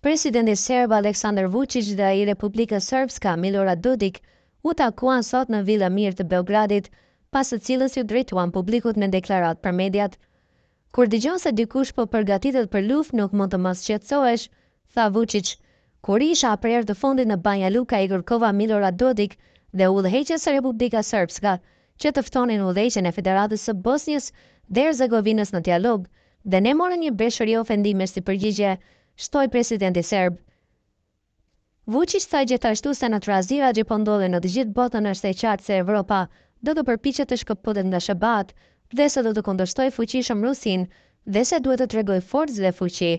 Presidenti serb Aleksandar Vuçiq dhe ai i Republikës Srpska, Milorad Dodik, u takuan sot në Villa Mir të Beogradit, pas së cilës iu drejtuan publikut me deklaratë për mediat. Kur dëgjon se dikush po përgatitet për luftë nuk mund të mos shqetësohesh, tha Vuçiq. Kur isha për herë të fundit në Banja Luka i kërkova Milorad Dodik dhe udhëheqjes së Republika Srpska që të ftonin udhëheqjen e Federatës së Bosnjës dhe Herzegovinës në dialog dhe ne morëm një breshëri ofendimesh si përgjigje, shtoi presidenti serb. Vuçiq tha gjithashtu se në trazirat që po ndodhin në të gjithë botën është e qartë se Evropa do të përpiqet të shkëputet nga SHBA-të dhe se do të kundërshtojë fuqishëm Rusinë dhe se duhet të tregojë forcë dhe fuqi.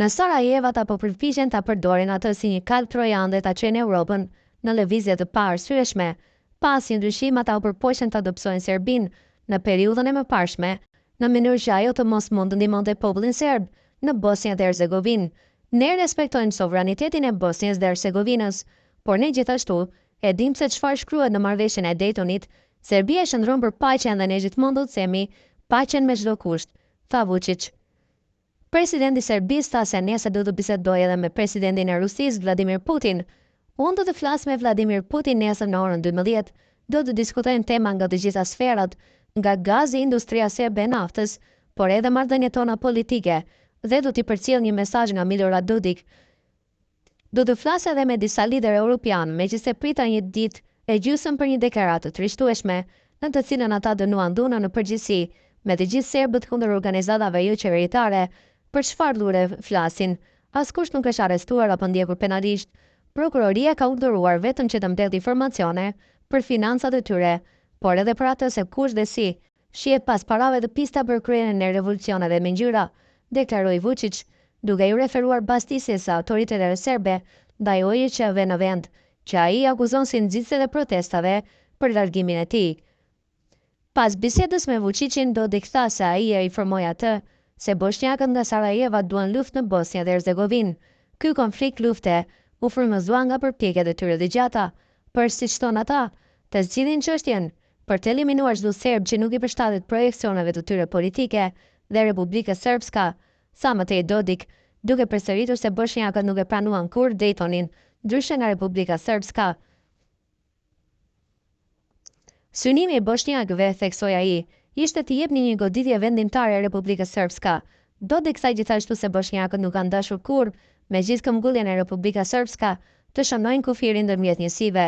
Në Sarajevë ata po përpiqen ta përdorin atë si një kalë trojan dhe ta çojnë Evropën në lëvizje të paarsyeshme. Pa asnjë dyshim ata u përpoqën ta dobësojnë Serbinë në periudhën e mëparshme, në mënyrë që ajo të mos mund të ndihmonte popullin serb në Bosnjë dhe Hercegovinë. Ne respektojmë sovranitetin e Bosnjës dhe Hercegovinës, por ne gjithashtu e dimë se çfarë shkruhet në Marrëveshjen e Dejtonit, Serbia qëndron për paqen dhe ne gjithmonë do të themi paqen me çdo kusht, tha Vuçiq. Presidenti i Serbisë tha se nesër do të bisedojë edhe me presidentin e Rusisë, Vladimir Putin. Unë do të flas me Vladimir Putin nesër në orën 12. Do të diskutojmë tema nga të gjitha sferat, nga gazi, industria serbe e naftës, por edhe marrëdhëniet tona politike dhe do t'i përcjell një mesazh nga Milorad Dodik. Do të flas edhe me disa liderë europianë, megjithëse prita një ditë e gjysmë për një deklaratë të trishtueshme, në të cilën ata dënuan dhunën në përgjithësi, me të gjithë serbët kundër organizatave joqeveritare, për çfarë dhune flasin? Askush nuk është arrestuar apo ndjekur penalisht. Prokuroria ka urdhëruar vetëm që të mbledhë informacione për financat e tyre, por edhe për atë se kush dhe si fshihet pas parave të pista për kryerjen e revolucioneve me ngjyra, deklaroi Vuçiq, duke iu referuar bastisjes së autoriteteve serbe ndaj OJQ-ve në vend, që ai i akuzon si nxitëse të protestave për largimin e tij. Pas bisedës me Vuçiqin, Dodik tha se ai e informoi atë se boshnjakët nga Sarajeva duan luftë në Bosnjë dhe Hercegovinë. Ky konflikt lufte u frymëzua nga përpjekjet e tyre të gjata për, siç thonë ata, të zgjidhin çështjen për të eliminuar çdo serb që nuk i përshtatet projeksioneve të tyre politike dhe Republikës Srpska, tha më tej Dodik, duke përsëritur se boshnjakët nuk e pranuan kurrë Dejtonin, ndryshe nga Republika Srpska. Synimi i boshnjakëve, theksoi ai, ishte t'i jepnin një goditje vendimtare Republikës Srpska. Dodik tha gjithashtu se boshnjakët nuk kanë dashur kurrë, me gjithë këmbënguljen e Republika Srpska, të shënojnë kufirin ndërmjet njësive.